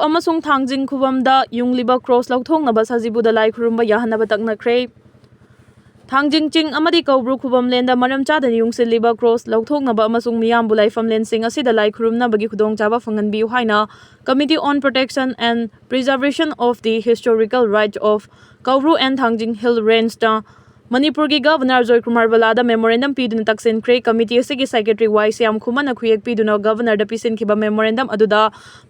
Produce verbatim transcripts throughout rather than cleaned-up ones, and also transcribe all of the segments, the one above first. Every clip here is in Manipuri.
ꯑꯃꯁꯨꯡ ꯊꯥꯡꯖꯤꯡ ꯈꯨꯕꯝꯗ ꯌꯨꯡꯂꯤꯕ ꯀ꯭ꯔꯣꯁ ꯂꯧꯊꯣꯛꯅꯕ ꯁꯖꯤꯕꯨꯗ ꯂꯥꯏ ꯈꯨꯔꯨꯝꯕ ꯌꯥꯍꯟꯅꯕ ꯇꯛꯅꯈ꯭ꯔꯦ꯫ ꯊꯥꯡꯖꯤꯡ ꯆꯤꯡ ꯑꯃꯗꯤ ꯀꯧꯕ꯭ꯔꯨ ꯈꯨꯕꯝꯂꯦꯟꯗ ꯃꯔꯝ ꯆꯥꯗꯅ ꯌꯨꯡꯁꯤꯜꯂꯤꯕ ꯀ꯭ꯔꯣꯁ ꯂꯧꯊꯣꯛꯅꯕ ꯑꯃꯁꯨꯡ ꯃꯤꯌꯥꯝꯕꯨ ꯂꯥꯏꯐꯝꯂꯦꯟꯁꯤꯡ ꯑꯁꯤꯗ ꯂꯥꯏ ꯈꯨꯔꯨꯝꯅꯕꯒꯤ ꯈꯨꯗꯣꯡꯆꯥꯕ ꯐꯪꯍꯟꯕꯤꯌꯨ ꯍꯥꯏꯅ Committee on Protection and Preservation of the Historical Rights of Kaubru and Thangjing Hill Rangeꯅ ꯃꯅꯤꯄꯨꯔꯒꯤ ꯒꯚꯔꯅꯔ ꯖꯣꯏꯀꯨꯃꯥꯔ ꯕꯂꯥꯗ ꯃꯦꯃꯣꯔꯦꯟꯗꯝ ꯄꯤꯗꯨꯅ ꯇꯛꯁꯤꯟꯈ꯭ꯔꯦ꯫ ꯀꯃꯤꯇꯤ ꯑꯁꯤꯒꯤ ꯁꯦꯀ꯭ꯔꯦꯇꯔꯤ ꯋꯥꯏ ꯁ꯭ꯌꯥꯝ ꯈꯨꯃꯟꯅ ꯈꯨꯌꯦꯛ ꯄꯤꯗꯨꯅ ꯒꯚꯔꯅꯔꯗ ꯄꯤꯁꯤꯟꯈꯤꯕ ꯃꯦꯃꯣꯔꯦꯟꯗꯝ ꯑꯗꯨꯗ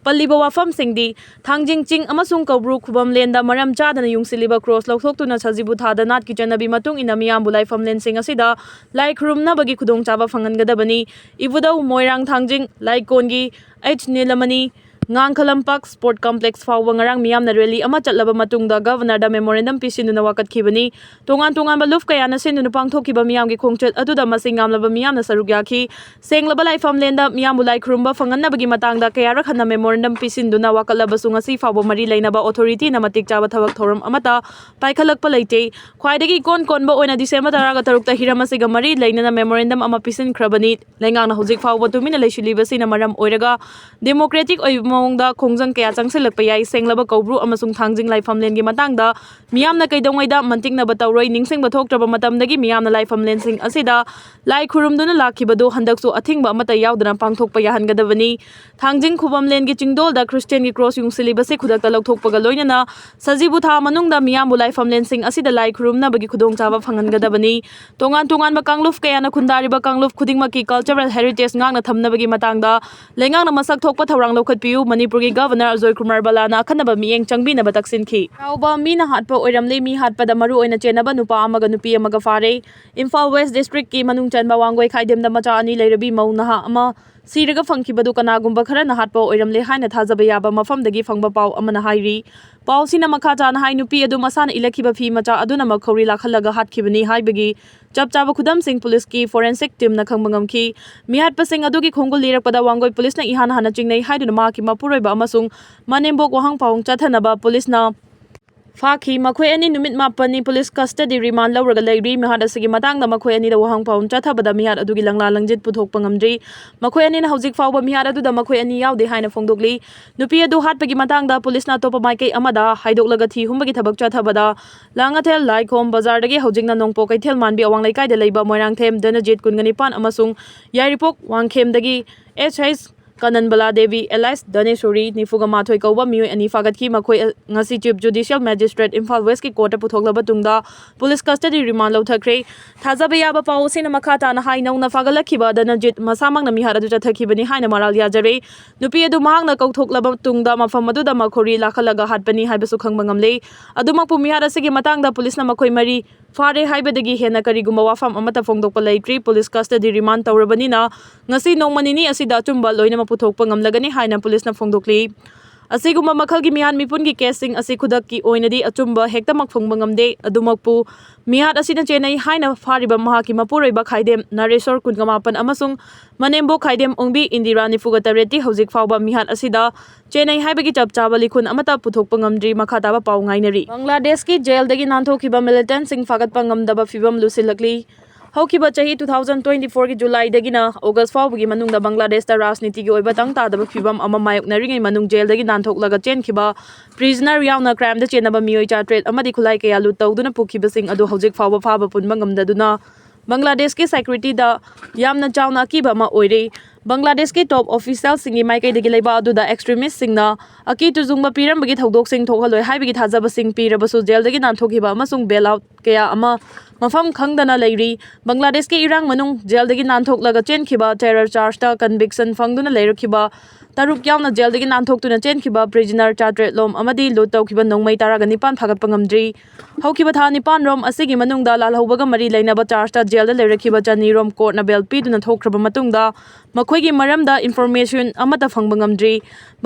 ꯄꯜꯂꯤꯕ ꯋꯥꯐꯝꯁꯤꯡꯗꯤ ꯊꯥꯡꯖꯤꯡ ꯆꯤꯡ ꯑꯃꯁꯨꯡ ꯀꯧꯕ꯭ꯔꯨ ꯈꯨꯕꯝꯂꯦꯟꯗ ꯃꯔꯝ ꯆꯥꯗꯅ ꯌꯨꯡꯁꯤꯜꯂꯤꯕ ꯀ꯭ꯔꯣꯁ ꯂꯧꯊꯣꯛꯇꯨꯅ ꯁꯖꯤꯕꯨ ꯊꯥꯗ ꯅꯥꯠꯀꯤ ꯆꯠꯅꯕꯤ ꯃꯇꯨꯡ ꯏꯟꯅ ꯃꯤꯌꯥꯝꯕꯨ ꯂꯥꯏꯐꯝꯂꯦꯟꯁꯤꯡ ꯑꯁꯤꯗ ꯂꯥꯏ ꯈꯨꯔꯨꯝꯅꯕꯒꯤ ꯈꯨꯗꯣꯡꯆꯥꯕ ꯐꯪꯍꯟꯒꯗꯕꯅꯤ꯫ ꯏꯕꯨꯙꯧ ꯃꯣꯏꯔꯥꯡ ꯊꯥꯡꯖꯤꯡ ꯂꯥꯏꯀꯣꯟꯒꯤ ꯑꯩꯆ ꯅꯤꯂꯃꯅꯤ ꯉꯥꯡꯈꯂꯝꯄꯥꯛ ꯁ꯭ꯄꯣꯔꯠ ꯀꯝꯄ꯭ꯂꯦꯛꯁ ꯐꯥꯎꯕ ꯉꯔꯥꯡ ꯃꯤꯌꯥꯝꯅ ꯔꯦꯂꯤ ꯑꯃ ꯆꯠꯂꯕ ꯃꯇꯨꯡꯗ ꯒꯚꯔꯅꯔꯗ ꯃꯦꯃꯣꯔꯦꯟꯗꯝ ꯄꯤꯁꯤꯟꯗꯨꯅ ꯋꯥꯀꯠꯈꯤꯕꯅꯤ꯫ ꯇꯣꯉꯥꯟ ꯇꯣꯉꯥꯟꯕ ꯂꯨꯞ ꯀꯌꯥꯅ ꯁꯤꯟꯗꯨꯅ ꯄꯥꯡꯊꯣꯛꯈꯤꯕ ꯃꯤꯌꯥꯝꯒꯤ ꯈꯣꯡꯆꯠ ꯑꯗꯨꯗ ꯃꯁꯤꯡ ꯌꯥꯝꯂꯕ ꯃꯤꯌꯥꯝꯅ ꯁꯔꯨꯛ ꯌꯥꯈꯤ꯫ ꯁꯦꯡꯂꯕ ꯂꯥꯏꯐꯝꯂꯦꯟꯗ ꯃꯤꯌꯥꯝꯕꯨ ꯂꯥꯏ ꯈꯨꯔꯨꯝꯕ ꯐꯪꯍꯟꯅꯕꯒꯤ ꯃꯇꯥꯡꯗ ꯀꯌꯥꯔꯛ ꯍꯟꯅ ꯃꯦꯃꯣꯔꯦꯟꯗꯝ ꯄꯤꯁꯤꯟꯗꯨꯅ ꯋꯥꯀꯠꯂꯕꯁꯨ ꯉꯁꯤ ꯐꯥꯎꯕ ꯃꯔꯤ ꯂꯩꯅꯕ ꯑꯣꯊꯣꯔꯤꯇꯤꯅ ꯃꯇꯤꯛ ꯆꯥꯕ ꯊꯕꯛ ꯊꯧꯔꯝ ꯑꯃꯠꯇ ꯄꯥꯏꯈꯠꯂꯛꯄ ꯂꯩꯇꯦ꯫ ꯈ꯭ꯋꯥꯏꯗꯒꯤ ꯏꯀꯣꯟ ꯀꯣꯟꯕ ꯑꯣꯏꯅ ꯗꯤꯁꯦꯝꯕꯔ ꯇꯔꯥꯒ ꯇꯔꯨꯛꯇ ꯍꯤꯔꯝ ꯑꯁꯤꯒ ꯃꯔꯤ ꯂꯩꯅꯅ ꯃꯦꯃꯣꯔꯦꯟꯗꯝ ꯑꯃ ꯄꯤꯁꯤꯟꯈ꯭ꯔꯕꯅꯤ꯫ ꯂꯩꯉꯥꯛꯅ ꯍꯧꯖꯤꯛ ꯐꯥꯎꯕ ꯇꯨꯃꯤꯟꯅ ꯂꯩꯁꯤꯜꯂꯤꯕꯁꯤꯅ ꯃꯔꯝ ꯑꯣꯏꯔꯒ ꯗꯦꯃꯣꯀ꯭ꯔꯦꯇꯤꯛ ꯑꯣꯏꯕ ꯃꯑꯣꯡꯗ ꯈꯣꯡꯖꯪ ꯀꯌꯥ ꯆꯪꯁꯤꯜꯂꯛꯄ ꯌꯥꯏ꯫ ꯁꯦꯡꯂꯕ ꯀꯧꯕ꯭ꯔꯨ ꯑꯃꯁꯨꯡ ꯊꯥꯡꯖꯤꯡ ꯂꯥꯏꯐꯝꯂꯦꯟꯒꯤ ꯃꯇꯥꯡꯗ ꯃꯤꯌꯥꯝꯅ ꯀꯩꯗꯧꯉꯩꯗ ꯃꯟꯇꯤꯛꯅꯕ ꯇꯧꯔꯣꯏ꯫ ꯅꯤꯡꯁꯤꯡꯕ ꯊꯣꯛꯇ꯭ꯔꯕ ꯃꯇꯝꯗꯒꯤ ꯃꯤꯌꯥꯝꯅ ꯂꯥꯏꯐꯝꯂꯦꯟꯁꯤꯡ ꯑꯁꯤꯗ ꯂꯥꯏ ꯈꯨꯔꯨꯝꯗꯨꯅ ꯂꯥꯛꯈꯤꯕꯗꯨ ꯍꯟꯗꯛꯁꯨ ꯑꯊꯤꯡꯕ ꯑꯃꯠꯇ ꯌꯥꯎꯗꯅ ꯄꯥꯡꯊꯣꯛꯄ ꯌꯥꯍꯟꯒꯗꯕꯅꯤ꯫ ꯊꯥꯡꯖꯤꯡ ꯈꯨꯕꯝꯂꯦꯟꯒꯤ ꯆꯤꯡꯗꯣꯜꯗ ꯈ꯭ꯔꯤꯁꯇꯤꯌꯟꯒꯤ ꯀ꯭ꯔꯣꯁ ꯌꯨꯡꯁꯤꯜꯂꯤꯕꯁꯤ ꯈꯨꯗꯛꯇ ꯂꯧꯊꯣꯛꯄꯒ ꯂꯣꯏꯅꯅ ꯁꯖꯤꯕꯨ ꯊꯥ ꯃꯅꯨꯡꯗ ꯃꯤꯌꯥꯝꯕꯨ ꯂꯥꯏꯐꯝꯂꯦꯟꯁꯤꯡ ꯑꯁꯤꯗ ꯂꯥꯏ ꯈꯨꯔꯨꯝꯅꯕꯒꯤ ꯈꯨꯗꯣꯡꯆꯥꯕ ꯐꯪꯍꯟꯒꯗꯕꯅꯤ꯫ ꯇꯣꯉꯥꯟ ꯇꯣꯉꯥꯟꯕ ꯀꯥꯡꯂꯨꯞ ꯀꯌꯥꯅ ꯈꯨꯟꯗꯥꯔꯤꯕ ꯀꯥꯡꯂꯨꯞ ꯈꯨꯗꯤꯡꯃꯛꯀꯤ ꯀꯜꯆꯔꯦꯜ ꯍꯦꯔꯤꯇꯦꯖ ꯉꯥꯛꯅ ꯊꯝꯅꯕꯒꯤ ꯃꯇꯥꯡꯗ ꯂꯩꯉꯥꯛꯅ ꯃꯁꯛ ꯊꯣꯛꯄ ꯊꯧꯔꯥꯡ ꯂꯧꯈꯠꯄꯤꯌꯨ꯫ ꯃꯅꯤꯄꯨꯔꯒꯤ ꯒꯚꯔꯅꯔ ꯑꯖꯣꯏ ꯀꯨꯃꯥꯔ ꯕꯂꯥꯅ ꯑꯈꯟꯅꯕ ꯃꯤꯠꯌꯦꯡ ꯆꯪꯕꯤꯅꯕ ꯇꯛꯁꯤꯟꯈꯤ꯫ ꯆꯥꯎꯕ ꯃꯤꯅ ꯍꯥꯠꯄ ꯑꯣꯏꯔꯝꯂꯦ꯫ ꯃꯤ ꯍꯥꯠꯄꯗ ꯃꯔꯨ ꯑꯣꯏꯅ ꯆꯦꯟꯅꯕ ꯅꯨꯄꯥ ꯑꯃꯒ ꯅꯨꯄꯤ ꯑꯃꯒ ꯐꯥꯔꯦ꯫ ꯏꯝꯐꯥꯜ ꯋꯦꯁ ꯗꯤꯁꯇ꯭ꯔꯤꯛꯀꯤ ꯃꯅꯨꯡ ꯆꯟꯕ ꯋꯥꯡꯒꯣꯏ ꯈꯥꯏꯗꯦꯝꯗ ꯃꯆꯥ ꯑꯅꯤ ꯂꯩꯔꯕꯤ ꯃꯧ ꯅꯍꯥ ꯑꯃ ꯁꯤꯔꯒ ꯐꯪꯈꯤꯕꯗꯨ ꯀꯅꯥꯒꯨꯝꯕ ꯈꯔꯅ ꯍꯥꯠꯄ ꯑꯣꯏꯔꯝꯂꯦ ꯍꯥꯏꯅ ꯊꯥꯖꯕ ꯌꯥꯕ ꯃꯐꯝꯗꯒꯤ ꯐꯪꯕ ꯄꯥꯎ ꯑꯃꯅ ꯍꯥꯏꯔꯤ꯫ ꯄꯥꯎꯁꯤꯅ ꯃꯈꯥ ꯇꯥꯅ ꯍꯥꯏ, ꯅꯨꯄꯤ ꯑꯗꯨ ꯃꯁꯥꯅ ꯏꯜꯂꯛꯈꯤꯕ ꯐꯤ ꯃꯆꯥ ꯑꯗꯨꯅ ꯃꯈꯧꯔꯤ ꯂꯥꯛꯍꯜꯂꯒ ꯍꯥꯠꯈꯤꯕꯅꯤ ꯍꯥꯏꯕꯒꯤ ꯆꯞ ꯆꯥꯕ ꯈꯨꯗꯝꯁꯤꯡ ꯄꯨꯂꯤꯁꯀꯤ ꯐꯣꯔꯦꯟꯁꯤꯛ ꯇꯤꯝꯅ ꯈꯪꯕ ꯉꯝꯈꯤ꯫ ꯃꯤꯍꯥꯠꯄꯁꯤꯡ ꯑꯗꯨꯒꯤ ꯈꯣꯡꯒꯨꯜ ꯂꯤꯔꯛꯄꯗ ꯋꯥꯡꯒꯣꯏ ꯄꯨꯂꯤꯁꯅ ꯏꯍꯥꯟ ꯍꯥꯟꯅ ꯆꯤꯡꯅꯩ ꯍꯥꯏꯗꯨꯅ ꯃꯍꯥꯛꯀꯤ ꯃꯄꯨꯔꯣꯏꯕ ꯑꯃꯁꯨꯡ ꯃꯅꯦꯝꯕꯣꯛ ꯋꯥꯍꯪ ꯄꯥꯎꯍꯪ ꯆꯠꯊꯅꯕ ꯄꯨꯂꯤꯁꯅ ꯐꯥꯈꯤ꯫ ꯃꯈꯣꯏ ꯑꯅꯤ ꯅꯨꯃꯤꯠ ꯃꯥꯄꯟꯅꯤ police custody remand ꯂꯧꯔꯒ ꯂꯩꯔꯤ꯫ ꯃꯤꯍꯥꯠ ꯑꯁꯤꯒꯤ ꯃꯇꯥꯡꯗ ꯃꯈꯣꯏ ꯑꯅꯤꯗ ꯋꯥꯍꯪ ꯄꯥꯎꯈꯨꯝ ꯆꯠꯊꯕꯗ ꯃꯤꯍꯥꯠ ꯑꯗꯨꯒꯤ ꯂꯪꯂꯥ ꯂꯪꯖꯤꯠ ꯄꯨꯊꯣꯛꯄ ꯉꯝꯗ꯭ꯔꯤ꯫ ꯃꯈꯣꯏ ꯑꯅꯤꯅ ꯍꯧꯖꯤꯛ ꯐꯥꯎꯕ ꯃꯤꯍꯥꯠ ꯑꯗꯨꯗ ꯃꯈꯣꯏ ꯑꯅꯤ ꯌꯥꯎꯗꯦ ꯍꯥꯏꯅ ꯐꯣꯡꯗꯣꯛꯂꯤ꯫ ꯅꯨꯄꯤ ꯑꯗꯨ ꯍꯥꯠꯄꯒꯤ ꯃꯇꯥꯡꯗ policeꯅ ꯑꯇꯣꯞꯄ ꯃꯥꯏꯀꯩ ꯑꯃꯗ ꯍꯥꯏꯗꯣꯛꯂꯒ ꯊꯤ ꯍꯨꯝꯕꯒꯤ ꯊꯕꯛ ꯆꯠꯊꯕꯗ ꯂꯥꯡꯉꯊꯦꯜ ꯂꯥꯏꯈꯣꯝ ꯕꯖꯥꯔꯗꯒꯤ ꯍꯧꯖꯤꯛꯅ ꯅꯣꯡꯄꯣꯛ ꯀꯩꯊꯦꯜ ꯃꯥꯟꯕꯤ ꯑꯋꯥꯡ ꯂꯩꯀꯥꯏꯗ ꯂꯩꯕ ꯃꯣꯏꯔꯥꯡꯊꯦꯝ ꯙꯅꯖꯤꯠ ꯀꯨꯟꯒ ꯅꯤꯄꯥꯟ ꯑꯃꯁꯨꯡ ꯌꯥꯏꯔꯤꯄꯣꯛ ꯋꯥꯡꯈꯦꯝꯗꯒꯤ ꯑꯦꯁ ꯑꯩꯆ ꯀꯅꯟꯕꯂꯥ ꯗꯦꯕꯤ alias ꯙꯅꯦꯁꯣꯔꯤ ꯅꯤꯐꯨꯒ ꯃꯥꯊꯣꯏ ꯀꯧꯕ ꯃꯤꯑꯣꯏ ꯑꯅꯤ ꯐꯥꯒꯠꯈꯤ꯫ ꯃꯈꯣꯏ ꯉꯁꯤ Chief Judicial Magistrate ꯏꯝꯐꯥꯜ Westꯀꯤ courtꯇ ꯄꯨꯊꯣꯛꯂꯕ ꯇꯨꯡꯗ police custody remand ꯂꯧꯊꯈ꯭ꯔꯦ꯫ ꯊꯥꯖꯕ ꯌꯥꯕ ꯄꯥꯎ ꯑꯁꯤꯅ ꯃꯈꯥ ꯇꯥꯅ ꯍꯥꯏ, ꯅꯧꯅ ꯐꯥꯒꯠꯂꯛꯈꯤꯕ ꯙꯅꯖꯤꯠ ꯃꯁꯥꯃꯛꯅ ꯃꯤꯍꯥꯠ ꯑꯗꯨ ꯆꯠꯊꯈꯤꯕꯅꯤ ꯍꯥꯏꯅ ꯃꯔꯥꯜ ꯌꯥꯖꯔꯦ꯫ ꯅꯨꯄꯤ ꯑꯗꯨ ꯃꯍꯥꯛꯅ ꯀꯧꯊꯣꯛꯂꯕ ꯇꯨꯡꯗ ꯃꯐꯝ ꯑꯗꯨꯗ ꯃꯈꯣꯔꯤ ꯂꯥꯈꯠꯂꯒ ꯍꯥꯠꯄꯅꯤ ꯍꯥꯏꯕꯁꯨ ꯈꯪꯕ ꯉꯝꯂꯦ꯫ ꯑꯗꯨꯃꯛꯄꯨ ꯃꯤꯍꯥꯠ ꯑꯁꯤꯒꯤ ꯃꯇꯥꯡꯗ policeꯅ ꯃꯈꯣꯏ ꯃꯔꯤ ꯐꯥꯔꯦ ꯍꯥꯏꯕꯗꯒꯤ ꯍꯦꯟꯅ ꯀꯔꯤꯒꯨꯝꯕ ꯋꯥꯐꯝ ꯑꯃꯠꯇ ꯐꯣꯡꯗꯣꯛꯄ ꯂꯩꯇ꯭ꯔꯤ꯫ Police custody remand ꯇꯧꯔꯕꯅꯤꯅ ꯉꯁꯤ ꯅꯣꯡꯃ ꯅꯤꯅꯤ ꯑꯁꯤꯗ ꯑꯆꯨꯝꯕ ꯂꯣꯏꯅꯃꯛ ꯄꯨꯊꯣꯛꯄ ꯉꯝꯂꯒꯅꯤ ꯍꯥꯏꯅ policeꯅ ꯐꯣꯡꯗꯣꯛꯂꯤ꯫ ꯑꯁꯤꯒꯨꯝꯕ ꯃꯈꯜꯒꯤ ꯃꯤꯍꯥꯠ ꯃꯤꯄꯨꯟꯒꯤ caseꯁꯤꯡ ꯑꯁꯤ ꯈꯨꯗꯛꯀꯤ ꯑꯣꯏꯅꯗꯤ ꯑꯆꯨꯝꯕ ꯍꯦꯛꯇꯃꯛ ꯐꯪꯕ ꯉꯝꯗꯦ꯫ ꯑꯗꯨꯃꯛꯄꯨ ꯃꯤꯍꯥꯠ ꯑꯁꯤꯅ ꯆꯦꯟꯅꯩ ꯍꯥꯏꯅ ꯐꯥꯔꯤꯕ ꯃꯍꯥꯛꯀꯤ ꯃꯄꯨꯔꯣꯏꯕ ꯈꯥꯏꯗꯦꯝ ꯅꯔꯦꯁꯣꯔ ꯀꯨꯟꯒ ꯃꯥꯄꯟ ꯑꯃꯁꯨꯡ ꯃꯅꯦꯝꯕꯣꯛ ꯈꯥꯏꯗꯦꯝ ꯑꯣꯡꯕꯤ ꯏꯟꯗꯤꯔꯥ ꯅꯤꯐꯨꯒ ꯇꯔꯦꯠꯇꯤ ꯍꯧꯖꯤꯛ ꯐꯥꯎꯕ ꯃꯤꯍꯥꯠ ꯑꯁꯤꯗ ꯆꯦꯟꯅꯩ ꯍꯥꯏꯕꯒꯤ ꯆꯞ ꯆꯥꯕ ꯂꯤꯈꯨꯟ ꯑꯃꯠꯇ ꯄꯨꯊꯣꯛꯄ ꯉꯝꯗ꯭ꯔꯤ꯫ ꯃꯈꯥ ꯇꯥꯕ ꯄꯥꯎ ꯉꯥꯏꯅꯔꯤ꯫ ꯕꯪꯒ꯭ꯂꯥꯗꯦꯁꯀꯤ jailꯗꯒꯤ ꯅꯥꯟꯊꯣꯛꯈꯤꯕ militantꯁꯤꯡ ꯐꯥꯒꯠꯄ ꯉꯝꯗꯕ ꯐꯤꯕꯝ ꯂꯨꯁꯤꯜꯂꯛꯂꯤ꯫ ꯍꯧꯈꯤꯕ ꯆꯍꯤ two thousand twenty fourꯒꯤ Julyꯗꯒꯤꯅ August ꯐꯥꯎꯕꯒꯤ ꯃꯅꯨꯡꯗ ꯕꯪꯒ꯭ꯂꯥꯗꯦꯁꯇ ꯔꯥꯖꯅꯤꯇꯤꯒꯤ ꯑꯣꯏꯕ ꯇꯪ ꯇꯥꯗꯕ ꯐꯤꯕꯝ ꯑꯃ ꯃꯥꯌꯣꯛꯅꯔꯤꯉꯩ ꯃꯅꯨꯡ jailꯗꯒꯤ ꯅꯥꯟꯊꯣꯛꯂꯒ ꯆꯦꯟꯈꯤꯕ prisoner ꯌꯥꯎꯅ crimeꯗ ꯆꯦꯟꯅꯕ ꯃꯤꯑꯣꯏ ꯆꯥꯇ꯭ꯔꯦꯠ ꯑꯃꯗꯤ ꯈꯨꯠꯂꯥꯏ ꯀꯌꯥ loot ꯇꯧꯗꯨꯅ ꯄꯨꯈꯤꯕꯁꯤꯡ ꯑꯗꯨ ꯍꯧꯖꯤꯛ ꯐꯥꯎꯕ ꯐꯥꯕ ꯄꯨꯟꯕ ꯉꯝꯗꯗꯨꯅ ꯕꯪꯒ꯭ꯂꯥꯗꯦꯁꯀꯤ securityꯗ ꯌꯥꯝꯅ ꯆꯥꯎꯅ ꯑꯀꯤꯕ ꯑꯃ ꯑꯣꯏꯔꯤ꯫ ꯕꯪꯒ꯭ꯂꯥꯗꯦꯁꯀꯤ top officialꯁꯤꯡꯒꯤ ꯃꯥꯏꯀꯩꯗꯒꯤ ꯂꯩꯕꯥꯛ ꯑꯗꯨꯗ extremistꯁꯤꯡꯅ ꯑꯀꯤ ꯇꯨꯖꯨꯡꯕ ꯄꯤꯔꯝꯕꯒꯤ ꯊꯧꯗꯣꯛꯁꯤꯡ ꯊꯣꯛꯍꯜꯂꯣꯏ ꯍꯥꯏꯕꯒꯤ ꯊꯥꯖꯕꯁꯤꯡ ꯄꯤꯔꯕꯁꯨ jailꯗꯒꯤ ꯅꯥꯟꯊꯣꯛꯈꯤꯕ ꯑꯃꯁꯨꯡ bail out ꯀꯌꯥ ꯑꯃ ꯃꯐꯝ ꯈꯪꯗꯅ ꯂꯩꯔꯤ꯫ ꯕꯪꯒ꯭ꯂꯥꯗꯦꯁꯀꯤ ꯏꯔꯥꯡ ꯃꯅꯨꯡ jailꯗꯒꯤ ꯅꯥꯟꯊꯣꯛꯂꯒ ꯆꯦꯟꯈꯤꯕ terror chargeꯇ conviction ꯐꯪꯗꯨꯅ ꯂꯩꯔꯛꯈꯤꯕ ꯇꯔꯨꯛ ꯌꯥꯎꯅ jailꯗꯒꯤ ꯅꯥꯟꯊꯣꯛꯇꯨꯅ ꯆꯦꯟꯈꯤꯕ prisoner ꯆꯥꯇ꯭ꯔꯦꯠ ꯂꯣꯝ ꯑꯃꯗꯤ loot ꯇꯧꯈꯤꯕ ꯅꯣꯡꯃꯩ ꯇꯔꯥꯒ ꯅꯤꯄꯥꯟ ꯐꯥꯒꯠꯄ ꯉꯝꯗ꯭ꯔꯤ꯫ ꯍꯧꯈꯤꯕ ꯊꯥ ꯅꯤꯄꯥꯟ ꯔꯣꯝ ꯑꯁꯤꯒꯤ ꯃꯅꯨꯡꯗ ꯂꯥꯜꯍꯧꯕꯒ ꯃꯔꯤ ꯂꯩꯅꯕ chargeꯇ jailꯗ ꯂꯩꯔꯛꯈꯤꯕ ꯆꯅꯤ ꯔꯣꯝ courtꯅ bail ꯄꯤꯗꯨꯅ ꯊꯣꯛꯈ꯭ꯔꯕ ꯃꯇꯨꯡꯗ ꯃꯈꯣꯏꯒꯤ ꯃꯔꯝꯗ information ꯑꯃꯠꯇ ꯐꯪꯕ ꯉꯝꯗ꯭ꯔꯤ꯫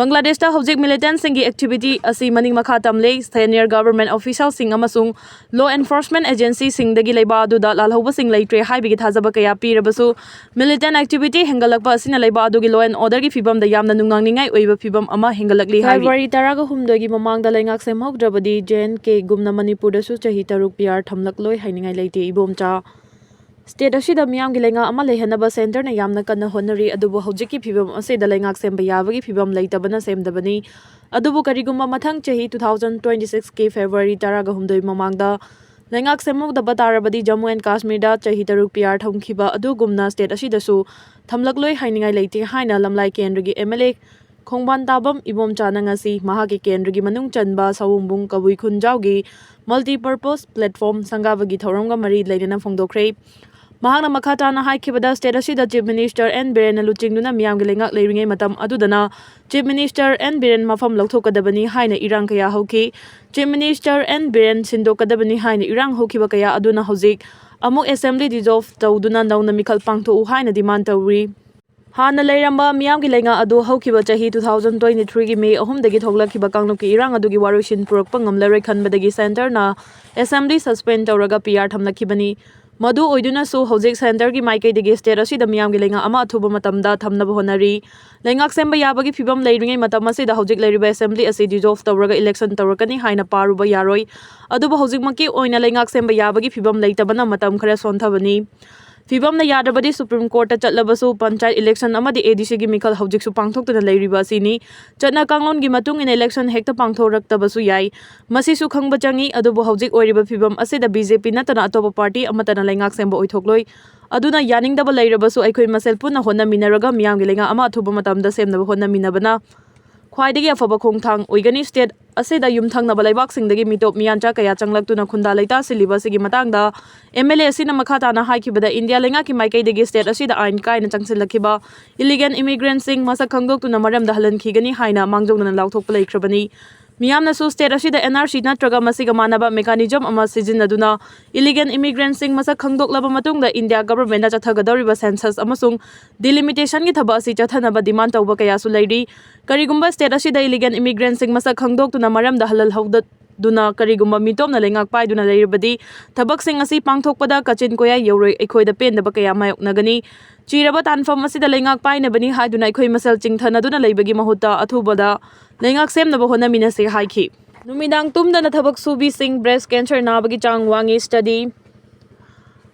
ꯕꯪꯒ꯭ꯂꯥꯗꯦꯁꯇ ꯍꯧꯖꯤꯛ militantꯁꯤꯡꯒꯤ activity ꯑꯁꯤ ꯃꯅꯤꯡ ꯃꯈꯥ ꯇꯝꯂꯦ꯫ Senior government officialꯁꯤꯡ ꯑꯃꯁꯨꯡ law enforcement ꯑꯦꯟꯐꯣꯔꯁꯃꯦꯟ ꯑꯦꯖꯦꯟꯁꯤꯁꯤꯡꯗꯒꯤ ꯂꯩꯕꯥꯛ ꯑꯗꯨꯗ ꯂꯥꯜꯍꯧꯕꯁꯤꯡ ꯂꯩꯇ꯭ꯔꯦ ꯍꯥꯏꯕꯒꯤ ꯊꯥꯖꯕ ꯀꯌꯥ ꯄꯤꯔꯕꯁꯨ, ꯃꯤꯂꯤꯇꯦꯟ ꯑꯦꯛꯇꯤꯚꯤꯇꯤ ꯍꯦꯟꯒꯠꯂꯛꯄ ꯑꯁꯤꯅ ꯂꯩꯕꯥꯛ ꯑꯗꯨꯒꯤ ꯂꯣ ꯑꯦꯟ ꯑꯣꯔꯗꯔꯒꯤ ꯐꯤꯕꯝꯗ ꯌꯥꯝꯅ ꯅꯨꯡꯅꯥꯡꯅꯤꯡꯉꯥꯏ ꯑꯣꯏꯕ ꯐꯤꯕꯝ ꯑꯃ ꯍꯦꯟꯒꯠꯂꯛꯂꯤ ꯍꯥꯏꯔꯤ꯫ ꯐꯦꯕ꯭ꯔꯨꯋꯥꯔꯤ ꯇꯔꯥꯒ ꯍꯨꯝꯗꯣꯏꯒꯤ ꯃꯃꯥꯡꯗ ꯂꯩꯉꯥꯛ ꯁꯦꯝꯍꯧꯗ꯭ꯔꯕꯗꯤ ꯖꯦ ꯑꯦꯟ ꯀꯦꯒꯨꯝꯅ ꯃꯅꯤꯄꯨꯔꯗꯁꯨ ꯆꯍꯤ ꯇꯔꯨꯛ ꯄꯤ ꯑꯥꯔ ꯊꯝꯂꯛꯂꯣꯏ ꯍꯥꯏꯅꯤꯡꯉꯥꯏ ꯂꯩꯇꯦ ꯏꯕꯣꯝꯆꯥ꯫ ꯁ꯭ꯇꯦꯠ ꯑꯁꯤꯗ ꯃꯤꯌꯥꯝꯒꯤ ꯂꯩꯉꯥꯛ ꯑꯃ ꯂꯩꯍꯟꯅꯕ ꯁꯦꯟꯇꯔꯅ ꯌꯥꯝꯅ ꯀꯟꯅ ꯍꯣꯠꯅꯔꯤ, ꯑꯗꯨꯕꯨ ꯍꯧꯖꯤꯛꯀꯤ ꯐꯤꯕꯝ ꯑꯁꯤꯗ ꯂꯩꯉꯥꯛ ꯁꯦꯝꯕ ꯌꯥꯕꯒꯤ ꯐꯤꯕꯝ ꯂꯩꯇꯕꯅ ꯁꯦꯝꯗꯕꯅꯤ꯫ ꯑꯗꯨꯕꯨ ꯀꯔꯤꯒꯨꯝꯕ ꯃꯊꯪ ꯆꯍꯤ two thousand twenty sixꯀꯤ ꯐꯦꯕ꯭ꯔꯨꯋꯥꯔꯤ ꯇꯔꯥꯒ ꯍꯨꯝꯗꯣꯏ ꯃꯃꯥꯡꯗ ꯂꯩꯉꯥꯛ ꯁꯦꯝꯍꯧꯗꯕ ꯇꯥꯔꯕꯗꯤ ꯖꯝꯃꯨ ꯑꯦꯟ ꯀꯥꯁꯃꯤꯔꯗ ꯆꯍꯤ ꯇꯔꯨꯛ ꯄꯤ ꯑꯥꯔ ꯊꯝꯈꯤꯕ ꯑꯗꯨꯒꯨꯝꯅ ꯁ꯭ꯇꯦꯠ ꯑꯁꯤꯗꯁꯨ ꯊꯝꯂꯛꯂꯣꯏ ꯍꯥꯏꯅꯤꯡꯉꯥꯏ ꯂꯩꯇꯦ ꯍꯥꯏꯅ ꯂꯝꯂꯥꯏ ꯀꯦꯟꯗ꯭ꯔꯒꯤ ꯑꯦꯝ ꯑꯦꯜ ꯑꯦ ꯈꯣꯡꯕꯥꯟ ꯇꯥꯕꯝ ꯏꯕꯣꯝꯆꯥꯅ ꯉꯁꯤ ꯃꯍꯥꯛꯀꯤ ꯀꯦꯟꯗ꯭ꯔꯒꯤ ꯃꯅꯨꯡ ꯆꯟꯕ ꯁꯑꯣꯝꯕꯨꯡ ꯀꯕꯨꯏ ꯈꯨꯟꯖꯥꯎꯒꯤ multipurpose platform ꯁꯪꯒꯥꯕꯒꯤ ꯊꯧꯔꯝꯒ ꯃꯔꯤ ꯂꯩꯅꯅ ꯐꯣꯡꯗꯣꯛꯈ꯭ꯔꯦ꯫ ꯃꯍꯥꯛꯅ ꯃꯈꯥ ꯇꯥꯅ ꯍꯥꯏꯈꯤꯕꯗ, ꯁ꯭ꯇꯦꯠ ꯑꯁꯤꯗ ꯆꯤꯐ ꯃꯤꯅꯤꯁꯇꯔ ꯑꯦꯟ ꯕꯤꯔꯦꯟꯅ ꯂꯨꯆꯤꯡꯗꯨꯅ ꯃꯤꯌꯥꯝꯒꯤ ꯂꯩꯉꯥꯛ ꯂꯩꯔꯤꯉꯩ ꯃꯇꯝ ꯑꯗꯨꯗꯅ ꯆꯤꯐ ꯃꯤꯅꯤꯁꯇꯔ ꯑꯦꯟ ꯕꯤꯔꯦꯟ ꯃꯐꯝ ꯂꯧꯊꯣꯛꯀꯗꯕꯅꯤ ꯍꯥꯏꯅ ꯏꯔꯥꯡ ꯀꯌꯥ ꯍꯧꯈꯤ꯫ ꯆꯤꯐ ꯃꯤꯅꯤꯁꯇꯔ ꯑꯦꯟ ꯕꯤꯔꯦꯟ ꯁꯤꯟꯗꯣꯛꯀꯗꯕꯅꯤ ꯍꯥꯏꯅ ꯏꯔꯥꯡ ꯍꯧꯈꯤꯕ ꯀꯌꯥ ꯑꯗꯨꯅ ꯍꯧꯖꯤꯛ ꯑꯃꯨꯛ ꯑꯦꯁꯦꯝꯕ꯭ꯂꯤ ꯗꯤꯖꯣꯜꯚ ꯇꯧꯗꯨꯅ ꯅꯧꯅ ꯃꯤꯈꯜ ꯄꯥꯡꯊꯣꯛꯎ ꯍꯥꯏꯅ ꯗꯤꯃꯥꯟ ꯇꯧꯔꯤ꯫ ꯍꯥꯟꯅ ꯂꯩꯔꯝꯕ ꯃꯤꯌꯥꯝꯒꯤ ꯂꯩꯉꯥꯛ ꯑꯗꯨ ꯍꯧꯈꯤꯕ ꯆꯍꯤ two thousand twenty threeꯒꯤ ꯃꯦ ꯑꯍꯨꯝꯗꯒꯤ ꯊꯣꯛꯂꯛꯈꯤꯕ ꯀꯥꯡꯂꯨꯞꯀꯤ ꯏꯔꯥꯡ ꯑꯗꯨꯒꯤ ꯋꯥꯔꯣꯏꯁꯤꯟ ꯄꯨꯔꯛꯄ ꯉꯝꯂꯔꯣꯏ ꯈꯟꯕꯗꯒꯤ ꯁꯦꯟꯇꯔꯅ ꯑꯦꯁꯦꯝꯕ꯭ꯂꯤ ꯁꯁꯄꯦꯟ ꯇꯧꯔꯒ ꯄꯤ ꯑꯥꯔ ꯊꯝꯂꯛꯈꯤꯕꯅꯤ꯫ ꯃꯗꯨ ꯑꯣꯏꯗꯨꯅꯁꯨ ꯍꯧꯖꯤꯛ ꯁꯦꯟꯇꯔꯒꯤ ꯃꯥꯏꯀꯩꯗꯒꯤ ꯁ꯭ꯇꯦꯠ ꯑꯁꯤꯗ ꯃꯤꯌꯥꯝꯒꯤ ꯂꯩꯉꯥꯛ ꯑꯃ ꯑꯊꯨꯕ ꯃꯇꯝꯗ ꯊꯝꯅꯕ ꯍꯣꯠꯅꯔꯤ꯫ ꯂꯩꯉꯥꯛ ꯁꯦꯝꯕ ꯌꯥꯕꯒꯤ ꯐꯤꯕꯝ ꯂꯩꯔꯤꯉꯩ ꯃꯇꯝ ꯑꯁꯤꯗ ꯍꯧꯖꯤꯛ ꯂꯩꯔꯤꯕ ꯑꯦꯁꯦꯝꯕ꯭ꯂꯤ ꯑꯁꯤ ꯗꯤꯖꯣꯜꯚ ꯇꯧꯔꯒ ꯏꯂꯦꯛꯁꯟ ꯇꯧꯔꯛꯀꯅꯤ ꯍꯥꯏꯅ ꯄꯥꯔꯨꯕ ꯌꯥꯔꯣꯏ꯫ ꯑꯗꯨꯕꯨ ꯍꯧꯖꯤꯛꯃꯛꯀꯤ ꯑꯣꯏꯅ ꯂꯩꯉꯥꯛ ꯁꯦꯝꯕ ꯌꯥꯕꯒꯤ ꯐꯤꯕꯝ ꯂꯩꯇꯕꯅ ꯃꯇꯝ ꯈꯔ ꯁꯣꯟꯊꯕꯅꯤ꯫ ꯐꯤꯕꯝꯅ ꯌꯥꯗ꯭ꯔꯕꯗꯤ ꯁꯨꯄ꯭ꯔꯤꯝ ꯀꯣꯔꯠꯇ ꯆꯠꯂꯕꯁꯨ ꯄꯟꯆꯥꯌꯠ ꯏꯂꯦꯛꯁꯟ ꯑꯃꯗꯤ ꯑꯦ ꯗꯤ ꯁꯤꯒꯤ ꯃꯤꯈꯜ ꯍꯧꯖꯤꯛꯁꯨ ꯄꯥꯡꯊꯣꯛꯇꯨꯅ ꯂꯩꯔꯤꯕ ꯑꯁꯤꯅꯤ꯫ ꯆꯠꯅ ꯀꯥꯡꯂꯣꯟꯒꯤ ꯃꯇꯨꯡ ꯏꯟꯅ ꯏꯂꯦꯛꯁꯟ ꯍꯦꯛꯇ ꯄꯥꯡꯊꯣꯔꯛꯇꯕꯁꯨ ꯌꯥꯏ꯫ ꯃꯁꯤꯁꯨ ꯈꯪꯕ ꯆꯪꯏ꯫ ꯑꯗꯨꯕꯨ ꯍꯧꯖꯤꯛ ꯑꯣꯏꯔꯤꯕ ꯐꯤꯕꯝ ꯑꯁꯤꯗ ꯕꯤ ꯖꯦ ꯄꯤ ꯅꯠꯇꯅ ꯑꯇꯣꯞꯄ ꯄꯥꯔꯇꯤ ꯑꯃꯠꯇꯅ ꯂꯩꯉꯥꯛ ꯁꯦꯝꯕ ꯑꯣꯏꯊꯣꯛꯂꯣꯏ꯫ ꯑꯗꯨꯅ ꯌꯥꯅꯤꯡꯗꯕ ꯂꯩꯔꯕꯁꯨ ꯑꯩꯈꯣꯏ ꯃꯁꯦꯜ ꯄꯨꯟꯅ ꯍꯣꯠꯅꯃꯤꯟꯅꯔꯒ ꯃꯤꯌꯥꯝꯒꯤ ꯂꯩꯉꯥꯛ ꯑꯃ ꯑꯊꯨꯕ ꯃꯇꯝꯗ ꯁꯦꯝꯅꯕ ꯍꯣꯠꯅꯃꯤꯟꯅꯕꯅ ꯈ꯭ꯋꯥꯏꯗꯒꯤ ꯑꯐꯕ ꯈꯣꯡꯊꯥꯡ ꯑꯣꯏꯒꯅꯤ꯫ ꯁ꯭ꯇꯦꯠ ꯑꯁꯤꯗ ꯌꯨꯝꯊꯪꯅꯕ ꯂꯩꯕꯥꯛꯁꯤꯡꯗꯒꯤ ꯃꯤꯇꯣꯞ ꯃꯤꯌꯥꯟꯆꯥ ꯀꯌꯥ ꯆꯪꯂꯛꯇꯨꯅ ꯈꯨꯟꯗꯥ ꯂꯩꯇꯥ ꯁꯤꯜꯂꯤꯕ ꯑꯁꯤꯒꯤ ꯃꯇꯥꯡꯗ ꯑꯦꯝ ꯑꯦꯜ ꯑꯦ ꯑꯁꯤꯅ ꯃꯈꯥ ꯇꯥꯅ ꯍꯥꯏꯈꯤꯕꯗ, ꯏꯟꯗꯤꯌꯥ ꯂꯩꯉꯥꯛꯀꯤ ꯃꯥꯏꯀꯩꯗꯒꯤ ꯁ꯭ꯇꯦꯠ ꯑꯁꯤꯗ ꯑꯥꯏꯟ ꯀꯥꯏꯅ ꯆꯪꯁꯤꯜꯂꯛꯈꯤꯕ ꯏꯂꯤꯒꯦꯟ ꯏꯃꯤꯒ꯭ꯔꯦꯟꯠꯁꯤꯡ ꯃꯁꯛ ꯈꯪꯗꯣꯛꯇꯨꯅ ꯃꯔꯝꯗ ꯍꯜꯍꯟꯈꯤꯒꯅꯤ ꯍꯥꯏꯅ ꯃꯥꯡꯖꯧꯅꯅ ꯂꯥꯎꯊꯣꯛꯄ ꯂꯩꯈ꯭ꯔꯕꯅꯤ꯫ ꯃꯤꯌꯥꯝꯅꯁꯨ ꯁ꯭ꯇꯦꯠ ꯑꯁꯤꯗ ꯑꯦꯟ ꯑꯥꯔ ꯁꯤ ꯅꯠꯇ꯭ꯔꯒ ꯃꯁꯤꯒ ꯃꯥꯟꯅꯕ ꯃꯦꯀꯥꯅꯤꯖꯝ ꯑꯃ ꯁꯤꯖꯤꯟꯅꯗꯨꯅ ꯏꯂꯤꯒꯦꯟ ꯏꯃꯤꯒ꯭ꯔꯦꯟꯠꯁꯤꯡ ꯃꯁꯛ ꯈꯪꯗꯣꯛꯂꯕ ꯃꯇꯨꯡꯗ ꯏꯟꯗꯤꯌꯥ ꯒꯚꯔꯟꯃꯦꯟꯠꯅ ꯆꯠꯊꯒꯗꯧꯔꯤꯕ ꯁꯦꯟꯁꯁ ꯑꯃꯁꯨꯡ ꯗꯤꯂꯤꯃꯤꯇꯦꯁꯟꯒꯤ ꯊꯕꯛ ꯑꯁꯤ ꯆꯠꯊꯅꯕ ꯗꯤꯃꯥꯟ ꯇꯧꯕ ꯀꯌꯥꯁꯨ ꯂꯩꯔꯤ꯫ ꯀꯔꯤꯒꯨꯝꯕ ꯁ꯭ꯇꯦꯠ ꯑꯁꯤꯗ ꯏꯂꯤꯒꯦꯟ ꯏꯃꯤꯒ꯭ꯔꯦꯟꯠꯁꯤꯡ ꯃꯁꯛ ꯈꯪꯗꯣꯛꯇꯨꯅ ꯃꯔꯝꯗ ꯍꯜꯍꯜꯍꯧꯗ-, ꯗꯨꯅ ꯀꯔꯤꯒꯨꯝꯕ ꯃꯤꯇꯣꯞꯅ ꯂꯩꯉꯥꯛ ꯄꯥꯏꯗꯨꯅ ꯂꯩꯔꯕꯗꯤ, ꯊꯕꯛꯁꯤꯡ ꯑꯁꯤ ꯄꯥꯡꯊꯣꯛꯄꯗ ꯀꯥꯆꯤꯟ ꯀꯣꯌꯥ ꯌꯧꯔꯣꯏ, ꯑꯩꯈꯣꯏꯗ ꯄꯦꯟꯗꯕ ꯀꯌꯥ ꯃꯥꯌꯣꯛꯅꯒꯅꯤ꯫ ꯆꯤꯔꯕ ꯇꯥꯟꯐꯝ ꯑꯁꯤꯗ ꯂꯩꯉꯥꯛ ꯄꯥꯏꯅꯕꯅꯤ ꯍꯥꯏꯗꯨꯅ ꯑꯩꯈꯣꯏ ꯃꯁꯦꯜ ꯆꯤꯡꯊꯅꯗꯨꯅ ꯂꯩꯕꯒꯤ ꯃꯍꯨꯠꯇ ꯑꯊꯨꯕꯗ ꯂꯩꯉꯥꯛ ꯁꯦꯝꯅꯕ ꯍꯣꯠꯅꯃꯤꯟꯅꯁꯤ ꯍꯥꯏꯈꯤ꯫ ꯅꯨꯃꯤꯗꯥꯡ ꯇꯨꯝꯗꯅ ꯊꯕꯛ ꯁꯨꯕꯤꯁꯤꯡ breast cancer ꯅꯥꯕꯒꯤ ꯆꯥꯡ ꯋꯥꯡꯉꯤ study꯫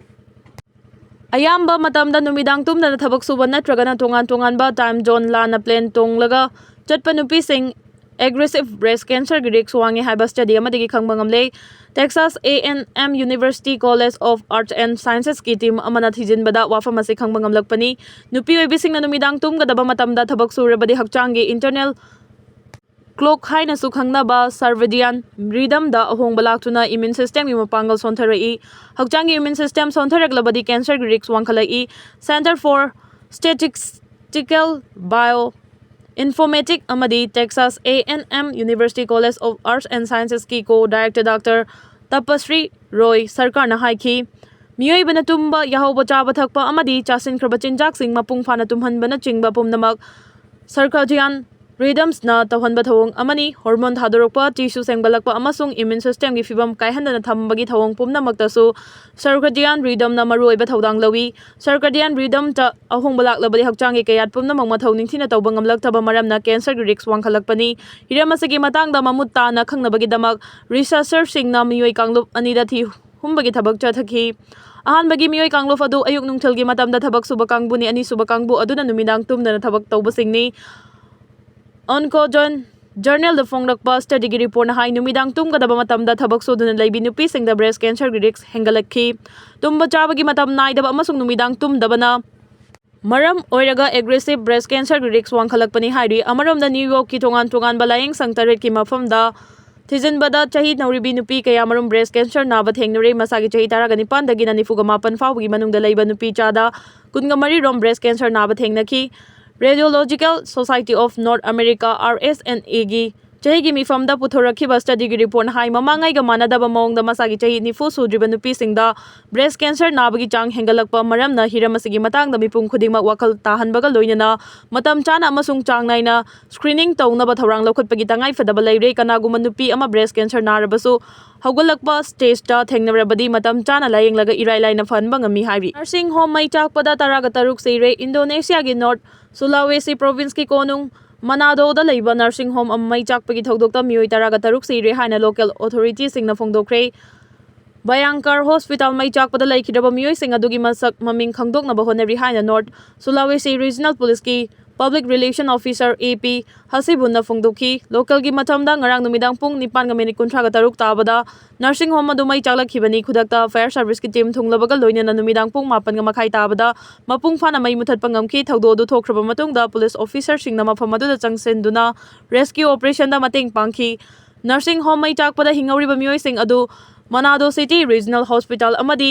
ꯑꯌꯥꯝꯕ ꯃꯇꯝꯗ ꯅꯨꯃꯤꯗꯥꯡ ꯇꯨꯝꯗꯅ ꯊꯕꯛ ꯁꯨꯕ ꯅꯠꯇ꯭ꯔꯒꯅ ꯇꯣꯉꯥꯟ ꯇꯣꯉꯥꯟꯕ time zone ꯂꯥꯟꯅ plane ꯇꯣꯡꯂꯒ ꯆꯠꯄ ꯅꯨꯄꯤꯁꯤꯡ aggressive breast cancerꯒꯤ risk ꯋꯥꯡꯉꯤ ꯍꯥꯏꯕ study ꯑꯃꯗꯒꯤ ꯈꯪꯕ ꯉꯝꯂꯦ꯫ Texas A and M University College of Arts and Sciencesꯀꯤ team ꯑꯃꯅ ꯊꯤꯖꯤꯟꯕꯗ ꯋꯥꯐꯝ ꯑꯁꯤ ꯈꯪꯕ ꯉꯝꯂꯛꯄꯅꯤ꯫ ꯅꯨꯄꯤ ꯑꯣꯏꯕꯤꯁꯤꯡꯅ ꯅꯨꯃꯤꯗꯥꯡ ꯇꯨꯝꯒꯗꯕ ꯃꯇꯝꯗ ꯊꯕꯛ ꯁꯨꯔꯕꯗꯤ ꯍꯛꯆꯥꯡꯒꯤ internal clock ꯍꯥꯏꯅꯁꯨ ꯈꯪꯅꯕ circadian rhythmꯗ ꯑꯍꯣꯡꯕ ꯂꯥꯛꯇꯨꯅ immune systemꯒꯤ ꯃꯄꯥꯡꯒꯜ ꯁꯣꯟꯊꯔꯛꯏ꯫ ꯍꯛꯆꯥꯡꯒꯤ immune system ꯁꯣꯟꯊꯔꯛꯂꯕꯗꯤ cancerꯒꯤ risk ꯋꯥꯡꯈꯠꯂꯛꯏ꯫ Center for Statistical Bioinformatics ꯑꯃꯗꯤ Texas A and M University College of Arts and Sciencesꯀꯤ co-director Doctor Tapasree Roy ꯁꯔꯀꯥꯔꯅ ꯍꯥꯏꯈꯤ, ꯃꯤꯑꯣꯏꯕꯅ ꯇꯨꯝꯕ, ꯌꯥꯍꯧꯕ, ꯆꯥꯕ ꯊꯛꯄ ꯑꯃꯗꯤ ꯆꯥꯁꯤꯟꯈ꯭ꯔꯕ ꯆꯤꯟꯖꯥꯛꯁꯤꯡ ꯃꯄꯨꯡ ꯐꯥꯅ ꯇꯨꯝꯍꯟꯕꯅꯆꯤꯡꯕ ꯄꯨꯝꯅꯃꯛ circadian rhythmsꯅ ꯇꯧꯍꯟꯕ ꯊꯧꯑꯣꯡ ꯑꯃꯅꯤ꯫ Hormone ꯊꯥꯗꯣꯔꯛꯄ, tissue ꯁꯦꯡꯒꯠꯂꯛꯄ ꯑꯃꯁꯨꯡ immune systemꯒꯤ ꯐꯤꯚꯝ ꯀꯥꯏꯍꯟꯗꯅ ꯊꯝꯕꯒꯤ ꯊꯧꯑꯣꯡ ꯄꯨꯝꯅꯃꯛꯇꯁꯨ circadian rhythmꯅ ꯃꯔꯨꯑꯣꯏꯕ ꯊꯧꯗꯥꯡ ꯂꯧꯏ꯫ Circadian rhythmꯇ ꯑꯍꯣꯡꯕ ꯂꯥꯛꯂꯕꯗꯤ ꯍꯛꯆꯥꯡꯒꯤ ꯀꯌꯥꯠ ꯄꯨꯝꯅꯃꯛ ꯃꯊꯧ ꯅꯤꯡꯊꯤꯅ ꯇꯧꯕ ꯉꯝꯂꯛꯇꯕ ꯃꯔꯝꯅ cancerꯒꯤ risk ꯋꯥꯡꯈꯠꯂꯛꯄꯅꯤ꯫ ꯍꯤꯔꯝ ꯑꯁꯤꯒꯤ ꯃꯇꯥꯡꯗ ꯃꯃꯨꯠ ꯇꯥꯅ ꯈꯪꯅꯕꯒꯤꯗꯃꯛ researcherꯁꯤꯡꯅ ꯃꯤꯑꯣꯏ ꯀꯥꯡꯂꯨꯞ ꯑꯅꯤꯗ ꯊꯤ ꯍꯨꯝꯕꯒꯤ ꯊꯕꯛ ꯆꯠꯊꯈꯤ꯫ ꯑꯍꯥꯟꯕꯒꯤ ꯃꯤꯑꯣꯏ ꯀꯥꯡꯂꯨꯞ ꯑꯗꯨ ꯑꯌꯨꯛ ꯅꯨꯡꯊꯤꯜꯒꯤ ꯃꯇꯝꯗ ꯊꯕꯛ ꯁꯨꯕ ꯀꯥꯡꯕꯨꯅꯤ, ꯑꯅꯤꯁꯨꯕ ꯀꯥꯡꯕꯨ ꯑꯗꯨꯅ ꯅꯨꯃꯤꯗꯥꯡ ꯇꯨꯝꯗꯅ ꯊꯕꯛ ꯇꯧꯕꯁꯤꯡꯅꯤ꯫ Oncogene Journalꯗ ꯐꯣꯡꯂꯛꯄ studyꯒꯤ reportꯅ ꯍꯥꯏ, ꯅꯨꯃꯤꯗꯥꯡ ꯇꯨꯝꯒꯗꯕ ꯃꯇꯝꯗ ꯊꯕꯛ ꯁꯨꯗꯨꯅ ꯂꯩꯕꯤ ꯅꯨꯄꯤꯁꯤꯡꯗ breast cancerꯒꯤ risk ꯍꯦꯟꯒꯠꯂꯛꯈꯤ꯫ ꯇꯨꯝꯕ ꯆꯥꯕꯒꯤ ꯃꯇꯝ ꯅꯥꯏꯗꯕ ꯑꯃꯁꯨꯡ ꯅꯨꯃꯤꯗꯥꯡ ꯇꯨꯝꯗꯕꯅ ꯃꯔꯝ ꯑꯣꯏꯔꯒ aggressive breast cancerꯒꯤ risk ꯋꯥꯡꯈꯠꯂꯛꯄꯅꯤ ꯍꯥꯏꯔꯤ꯫ ꯑꯃꯔꯣꯝꯗ, New Yorkꯀꯤ ꯇꯣꯉꯥꯟ ꯇꯣꯉꯥꯟꯕ ꯂꯥꯌꯦꯡꯁꯪ ꯇꯔꯦꯠꯀꯤ ꯃꯐꯝꯗ ꯊꯤꯖꯤꯟꯕꯗ ꯆꯍꯤ ꯅꯧꯔꯤꯕꯤ ꯅꯨꯄꯤ ꯀꯌꯥꯃꯔꯨꯝ breast cancer ꯅꯥꯕ ꯊꯦꯡꯅꯔꯦ꯫ ꯃꯁꯥꯒꯤ ꯆꯍꯤ ꯇꯔꯥꯒ ꯅꯤꯄꯥꯟꯗꯒꯤꯅ ꯅꯤꯐꯨꯒ ꯃꯥꯄꯟ ꯐꯥꯎꯕꯒꯤ ꯃꯅꯨꯡꯗ ꯂꯩꯕ ꯅꯨꯄꯤ ꯆꯥꯗ ꯀꯨꯟꯒ ꯃꯔꯤ ꯔꯣꯝ breast cancer ꯅꯥꯕ ꯊꯦꯡꯅꯈꯤ꯫ Radiological Society of North America, R S N Aꯒꯤ ꯆꯍꯤꯒꯤ ꯃꯤꯐꯝꯗ ꯄꯨꯊꯣꯔꯛꯈꯤꯕ studyꯒꯤ reportꯅ ꯍꯥꯏ, ꯃꯃꯥꯡꯉꯩꯒ ꯃꯥꯟꯅꯗꯕ ꯃꯑꯣꯡꯗ ꯃꯁꯥꯒꯤ ꯆꯍꯤ ꯅꯤꯐꯨ ꯁꯨꯗ꯭ꯔꯤꯕ ꯅꯨꯄꯤꯁꯤꯡꯗ breast cancer ꯅꯥꯕꯒꯤ ꯆꯥꯡ ꯍꯦꯟꯒꯠꯂꯛꯄ ꯃꯔꯝꯅ ꯍꯤꯔꯝ ꯑꯁꯤꯒꯤ ꯃꯇꯥꯡꯗ ꯃꯤꯄꯨꯝ ꯈꯨꯗꯤꯡꯃꯛ ꯋꯥꯈꯜ ꯇꯥꯍꯟꯕꯒ ꯂꯣꯏꯅꯅ ꯃꯇꯝ ꯆꯥꯅ ꯑꯃꯁꯨꯡ ꯆꯥꯡ ꯅꯥꯏꯅ screening ꯇꯧꯅꯕ ꯊꯧꯔꯥꯡ ꯂꯧꯈꯠꯄꯒꯤ ꯇꯉꯥꯏꯐꯗꯕ ꯂꯩꯔꯦ꯫ ꯀꯅꯥꯒꯨꯝꯕ ꯅꯨꯄꯤ ꯑꯃ breast cancer ꯅꯥꯔꯕꯁꯨ ꯍꯧꯒꯠꯂꯛꯄ stageꯇ ꯊꯦꯡꯅꯔꯕꯗꯤ ꯃꯇꯝ ꯆꯥꯅ ꯂꯥꯌꯦꯡꯂꯒ ꯏꯔꯥꯏ ꯂꯥꯏꯅ ꯐꯍꯟꯕ ꯉꯝꯃꯤ ꯍꯥꯏꯔꯤ꯫ Nursing home ꯃꯩ ꯆꯥꯛꯄꯗ ꯇꯔꯥꯒ ꯇꯔꯨꯛ ꯁꯤꯔꯦ꯫ Indonesiaꯒꯤ North Sulawesi provinceꯀꯤ ꯀꯣꯅꯨꯡ Manadoꯗ ꯂꯩꯕ nursing home ꯑꯃ ꯃꯩ ꯆꯥꯛꯄꯒꯤ ꯊꯧꯗꯣꯛꯇ ꯃꯤꯑꯣꯏ ꯇꯔꯥꯒ ꯇꯔꯨꯛ ꯁꯤꯔꯦ ꯍꯥꯏꯅ local authorityꯁꯤꯡꯅ ꯐꯣꯡꯗꯣꯛꯈ꯭ꯔꯦ꯫ Bayangkara Hospital ꯃꯩ ꯆꯥꯛꯄꯗ ꯂꯩꯈꯤꯗ꯭ꯔꯕ ꯃꯤꯑꯣꯏꯁꯤꯡ ꯑꯗꯨꯒꯤ ꯃꯁꯛ ꯃꯃꯤꯡ ꯈꯪꯗꯣꯛꯅꯕ ꯍꯣꯠꯅꯔꯤ ꯍꯥꯏꯅ North Sulawesi Regional Policeꯀꯤ Public Relation Officer A P Hasibunna ꯐꯣꯡꯗꯣꯛꯈꯤ꯫ Localꯒꯤ ꯃꯇꯝꯗ ꯉꯔꯥꯡ ꯅꯨꯃꯤꯗꯥꯡ ꯄꯨꯡ ꯅꯤꯄꯥꯟꯒ minute ꯀꯨꯟꯊ꯭ꯔꯥꯒ ꯇꯔꯨꯛ ꯇꯥꯕꯗ nursing home ꯑꯗꯨ ꯃꯩ ꯆꯥꯛꯂꯛꯈꯤꯕꯅꯤ꯫ ꯈꯨꯗꯛꯇ fire serviceꯀꯤ team ꯊꯨꯡꯂꯕꯒ ꯂꯣꯏꯅꯅ ꯅꯨꯃꯤꯗꯥꯡ ꯄꯨꯡ ꯃꯥꯄꯟꯒ ꯃꯈꯥꯏ ꯇꯥꯕꯗ ꯃꯄꯨꯡ ꯐꯥꯅ ꯃꯩ ꯃꯨꯊꯠꯄ ꯉꯝꯈꯤ꯫ ꯊꯧꯗꯣꯛ ꯑꯗꯨ ꯊꯣꯛꯈ꯭ꯔꯕ ꯃꯇꯨꯡꯗ police officerꯁꯤꯡꯅ ꯃꯐꯝ ꯑꯗꯨꯗ ꯆꯪꯁꯤꯟꯗꯨꯅ rescue operationꯗ ꯃꯇꯦꯡ ꯄꯥꯡꯈꯤ꯫ Nursing home ꯃꯩ ꯆꯥꯛꯄꯗ ꯍꯤꯡꯍꯧꯔꯤꯕ ꯃꯤꯑꯣꯏꯁꯤꯡ ꯑꯗꯨ Manado City Regional Hospital ꯑꯃꯗꯤ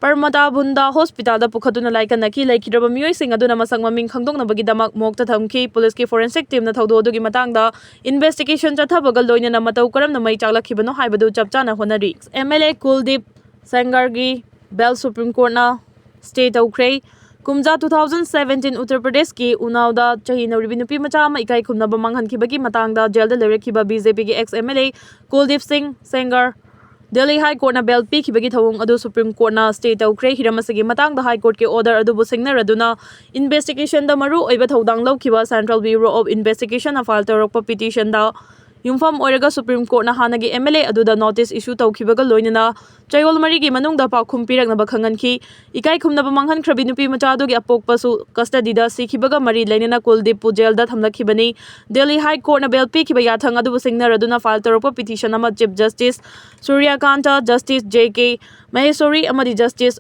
Permatabunda Hospitalꯗ ꯄꯨꯈꯠꯇꯨꯅ ꯂꯥꯏꯀꯠꯅꯈꯤ꯫ ꯂꯩꯈꯤꯗ꯭ꯔꯕ ꯃꯤꯑꯣꯏꯁꯤꯡ ꯑꯗꯨꯅ ꯃꯁꯛ ꯃꯃꯤꯡ ꯈꯪꯗꯣꯛꯅꯕꯒꯤꯗꯃꯛ morgueꯇ ꯊꯝꯈꯤ꯫ Policeꯀꯤ forensic teamꯅ ꯊꯧꯗꯣꯛ ꯑꯗꯨꯒꯤ ꯃꯇꯥꯡꯗ investigation ꯆꯠꯊꯕꯒ ꯂꯣꯏꯅꯅ ꯃꯇꯧ ꯀꯔꯝꯅ ꯃꯩ ꯆꯥꯛꯂꯛꯈꯤꯕꯅꯣ ꯍꯥꯏꯕꯗꯨ ꯆꯞ ꯆꯥꯅ ꯍꯣꯠꯅꯔꯤ꯫ MLA Kuldeep Sengarꯒꯤ bail Supreme Courtꯅ stay ꯇꯧꯈ꯭ꯔꯦ꯫ ꯀꯨꯝꯖꯥ two thousand seventeen Uttar Pradeshꯀꯤ Unnavꯗ ꯆꯍꯤ ꯅꯧꯔꯤꯕꯤ ꯅꯨꯄꯤ ꯃꯆꯥ ꯑꯃ ꯏꯀꯥꯏ ꯈꯨꯝꯅꯕ ꯃꯥꯡꯍꯟꯈꯤꯕꯒꯤ ꯃꯇꯥꯡꯗ jailꯗ ꯂꯩꯔꯛꯈꯤꯕ BJPꯒꯤ ex MLA Kuldeep Singh Sengar Delhi High Courtꯅ bail ꯄꯤꯈꯤꯕꯒꯤ ꯊꯧꯑꯣꯡ ꯑꯗꯨ Supreme Courtꯅ stay ꯇꯧꯈ꯭ꯔꯦ꯫ ꯍꯤꯔꯝ ꯑꯁꯤꯒꯤ ꯃꯇꯥꯡꯗ High Courtꯀꯤ order ꯑꯗꯨꯕꯨ ꯁꯤꯡꯅꯔꯗꯨꯅ investigationꯗ ꯃꯔꯨ ꯑꯣꯏꯕ ꯊꯧꯗꯥꯡ ꯂꯧꯈꯤꯕ Central Bureau of Investigationꯅ file ꯇꯧꯔꯛꯄ petitionꯗ ꯌꯨꯝꯐꯝ ꯑꯣꯏꯔꯒ Supreme Courtꯅ ꯍꯥꯟꯅꯒꯤ MLA ꯑꯗꯨꯗ notice issue ꯇꯧꯈꯤꯕꯒ ꯂꯣꯏꯅꯅ ꯆꯌꯣꯜ ꯃꯔꯤꯒꯤ ꯃꯅꯨꯡꯗ ꯄꯥꯎꯈꯨꯝ ꯄꯤꯔꯛꯅꯕ ꯈꯪꯍꯟꯈꯤ꯫ ꯏꯀꯥꯏ ꯈꯨꯝꯅꯕ ꯃꯥꯡꯍꯟꯈ꯭ꯔꯕꯤ ꯅꯨꯄꯤ ꯃꯆꯥ ꯑꯗꯨꯒꯤ ꯑꯄꯣꯛꯄꯁꯨ custodyꯗ ꯁꯤꯈꯤꯕꯒ ꯃꯔꯤ ꯂꯩꯅꯅ Kuldeepꯄꯨ jailꯗ ꯊꯝꯂꯛꯈꯤꯕꯅꯤ꯫ Delhi High Courtꯅ bail ꯄꯤꯈꯤꯕ ꯌꯥꯊꯪ ꯑꯗꯨꯕꯨ ꯁꯤꯡꯅꯔꯗꯨꯅ file ꯇꯧꯔꯛꯄ petition ꯑꯃ Chief Justice Suryakanta, Justice J K Maheshwari ꯑꯃꯗꯤ Justice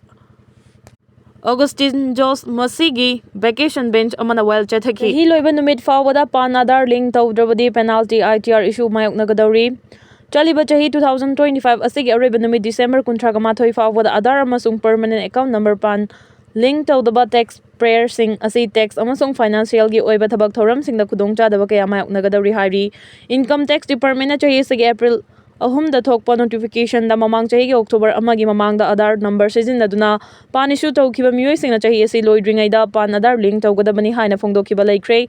Augustin Josh ꯃꯁꯤꯒꯤ vacation bench ꯑꯃꯅ ꯋꯥꯌꯦꯜ ꯆꯠꯊꯈꯤ꯫ ꯆꯍꯤ ꯂꯣꯏꯕ ꯅꯨꯃꯤꯠ ꯐꯥꯎꯕꯗ PAN Aadhaar link ꯇꯧꯗ꯭ꯔꯕꯗꯤ penalty ITR issue ꯃꯥꯌꯣꯛꯅꯒꯗꯧꯔꯤ꯫ ꯆꯠꯂꯤꯕ ꯆꯍꯤ two thousand twenty five ꯑꯁꯤꯒꯤ ꯑꯔꯣꯏꯕ ꯅꯨꯃꯤꯠ December ꯀꯨꯟꯊ꯭ꯔꯥꯒ ꯃꯥꯊꯣꯏ ꯐꯥꯎꯕꯗ Aadhaar ꯑꯃꯁꯨꯡ permanent account number PAN link ꯇꯧꯗꯕ tax ꯄꯦꯌꯔꯁꯤꯡ ꯑꯁꯤ ꯇꯦꯛꯁ ꯑꯃꯁꯨꯡ ꯐꯥꯏꯅꯥꯟꯁꯤꯌꯦꯜꯒꯤ ꯑꯣꯏꯕ ꯊꯕꯛ ꯊꯧꯔꯝꯁꯤꯡꯗ ꯈꯨꯗꯣꯡꯆꯥꯗꯕ ꯀꯌꯥ ꯃꯥꯌꯣꯛꯅꯒꯗꯧꯔꯤ ꯍꯥꯏꯔꯤ꯫ ꯏꯟꯀꯝ ꯇꯦꯛꯁ ꯗꯤꯄꯥꯔꯠꯃꯦꯟꯅ ꯆꯍꯤ ꯑꯁꯤꯒꯤ ꯑꯦꯄ꯭ꯔꯤꯜ ꯑꯍꯨꯝꯗ ꯊꯣꯛꯄ ꯅꯣꯇꯤꯐꯤꯀꯦꯁꯟꯗ ꯃꯃꯥꯡ ꯆꯍꯤꯒꯤ ꯑꯣꯛꯇꯣꯕꯔ ꯑꯃꯒꯤ ꯃꯃꯥꯡꯗ ꯑꯥꯙꯥꯔ ꯅꯝꯕꯔ ꯁꯤꯖꯤꯟꯅꯗꯨꯅ ꯄꯥꯟ ꯏꯁꯨ ꯇꯧꯈꯤꯕ ꯃꯤꯑꯣꯏꯁꯤꯡꯅ ꯆꯍꯤ ꯑꯁꯤ ꯂꯣꯏꯗ꯭ꯔꯤꯉꯩꯗ ꯄꯥꯟ ꯑꯥꯙꯥꯔ ꯂꯤꯡ ꯇꯧꯒꯗꯕꯅꯤ ꯍꯥꯏꯅ ꯐꯣꯡꯗꯣꯛꯈꯤꯕ ꯂꯩꯈ꯭ꯔꯦ꯫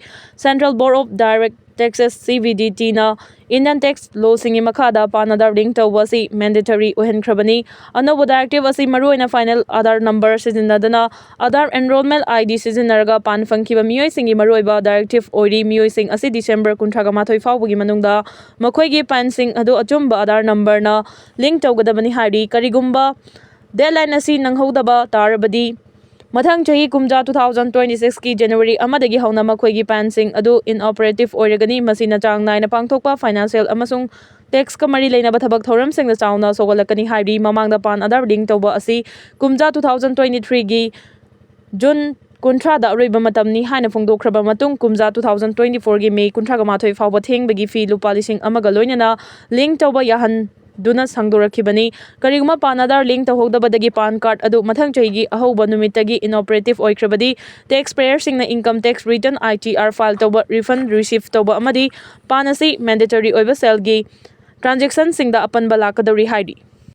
Central Board of Direct Taxes, C B D T, ꯅ Indian tax law ꯁꯤꯡꯒꯤ ꯃꯈꯥꯗ ꯄꯥꯟ ꯑꯥꯙꯥꯔ ꯂꯤꯡ ꯇꯧꯕ ꯑꯁꯤ ꯃꯦꯟꯗꯦꯇꯔꯤ ꯑꯣꯏꯍꯟꯈ꯭ꯔꯕꯅꯤ꯫ ꯑꯅꯧꯕ ꯗꯥꯏꯔꯦꯛꯇꯤꯚ ꯑꯁꯤ ꯃꯔꯨꯑꯣꯏꯅ ꯐꯥꯏꯅꯦꯜ ꯑꯥꯙꯥꯔ ꯅꯝꯕꯔ ꯁꯤꯖꯤꯟꯅꯗꯨꯅ ꯑꯥꯙꯥꯔ ꯑꯦꯟꯔꯣꯜꯃꯦꯟ ꯑꯥꯏ ꯗꯤ ꯁꯤꯖꯤꯟꯅꯔꯒ ꯄꯥꯟ ꯐꯪꯈꯤꯕ ꯃꯤꯑꯣꯏꯁꯤꯡꯒꯤ ꯃꯔꯨꯑꯣꯏꯕ ꯗꯥꯏꯔꯦꯛꯇꯤꯚ ꯑꯣꯏꯔꯤ꯫ ꯃꯤꯑꯣꯏꯁꯤꯡ ꯑꯁꯤ ꯗꯤꯁꯦꯝꯕꯔ ꯀꯨꯟꯊ꯭ꯔꯥꯒ ꯃꯥꯊꯣꯏ ꯐꯥꯎꯕꯒꯤ ꯃꯅꯨꯡꯗ ꯃꯈꯣꯏꯒꯤ ꯄꯥꯟꯁꯤꯡ ꯑꯗꯨ ꯑꯆꯨꯝꯕ ꯑꯥꯙꯥꯔ ꯅꯝꯕꯔꯅ ꯂꯤꯡ ꯇꯧꯒꯗꯕꯅꯤ ꯍꯥꯏꯔꯤ꯫ ꯀꯔꯤꯒꯨꯝꯕ ꯗꯦꯗꯂꯥꯏꯟ ꯑꯁꯤ ꯅꯪꯍꯧꯗꯕ ꯇꯥꯔꯕꯗꯤ, ꯃꯊꯪ ꯆꯍꯤ ꯀꯨꯝꯖꯥ two thousand twenty six ꯀꯤ ꯖꯅꯋꯥꯔꯤ ꯑꯃꯗꯒꯤ ꯍꯧꯅ ꯃꯈꯣꯏꯒꯤ ꯄꯥꯟꯁꯤꯡ ꯑꯗꯨ ꯏꯟꯑꯣꯄꯔꯦꯇꯤꯚ ꯑꯣꯏꯔꯒꯅꯤ꯫ ꯃꯁꯤꯅ ꯆꯥꯡ ꯅꯥꯏꯅ ꯄꯥꯡꯊꯣꯛꯄ ꯐꯥꯏꯅꯥꯟꯁꯤꯌꯦꯜ ꯑꯃꯁꯨꯡ ꯇꯦꯛꯁꯀ ꯃꯔꯤ ꯂꯩꯅꯕ ꯊꯕꯛ ꯊꯧꯔꯝꯁꯤꯡꯗ ꯆꯥꯎꯅ ꯁꯣꯛꯍꯜꯂꯛꯀꯅꯤ ꯍꯥꯏꯔꯤ꯫ ꯃꯃꯥꯡꯗ ꯄꯥꯟ ꯑꯥꯙꯥꯔ ꯂꯤꯡ ꯇꯧꯕ ꯑꯁꯤ ꯀꯨꯝꯖꯥ two thousand twenty three ꯒꯤ ꯖꯨꯟ ꯀꯨꯟꯊ꯭ꯔꯥꯗ ꯑꯔꯣꯏꯕ ꯃꯇꯝꯅꯤ ꯍꯥꯏꯅ ꯐꯣꯡꯗꯣꯛꯈ꯭ꯔꯕ ꯃꯇꯨꯡ, ꯀꯨꯝꯖꯥ two thousand twenty four ꯒꯤ ꯃꯦ ꯀꯨꯟꯊ꯭ꯔꯥꯒ ꯃꯥꯊꯣꯏ ꯐꯥꯎꯕ ꯊꯦꯡꯕꯒꯤ ꯐꯤ ꯂꯨꯄꯥ ꯂꯤꯁꯤꯡ ꯑꯃꯒ ꯂꯣꯏꯅꯅ ꯂꯤꯡ ꯇꯧꯕ ꯌꯥꯍꯟꯗꯨꯅ ꯁꯥꯡꯗꯣꯔꯛꯈꯤꯕꯅꯤ꯫ ꯀꯔꯤꯒꯨꯝꯕ ꯄꯥꯟ ꯑꯥꯙꯥꯔ ꯂꯤꯡ ꯇꯧꯍꯧꯗꯕꯗꯒꯤ ꯄꯥꯟ ꯀꯥꯔꯗ ꯑꯗꯨ ꯃꯊꯪ ꯆꯍꯤꯒꯤ ꯑꯍꯧꯕ ꯅꯨꯃꯤꯠꯇꯒꯤ ꯏꯟꯑꯣꯄꯔꯦꯇꯤꯚ ꯑꯣꯏꯈ꯭ꯔꯕꯗꯤ, ꯇꯦꯛꯁ ꯄꯦꯌꯔꯁꯤꯡꯅ ꯏꯟꯀꯝ ꯇꯦꯛꯁ ꯔꯤꯇꯔꯟ, ꯑꯥꯏ ꯇꯤ ꯑꯥꯔ ꯐꯥꯏꯜ ꯇꯧꯕ, ꯔꯤꯐꯟ ꯔꯤꯁꯤꯚ ꯇꯧꯕ ꯑꯃꯗꯤ ꯄꯥꯟ ꯑꯁꯤ ꯃꯦꯟꯗꯦꯇꯔꯤ ꯑꯣꯏꯕ ꯁꯦꯜꯒꯤ ꯇ꯭ꯔꯥꯟꯖꯦꯛꯁꯟꯁꯤꯡꯗ ꯑꯄꯟꯕ ꯂꯥꯛꯀꯗꯧꯔꯤ ꯍꯥꯏꯔꯤ꯫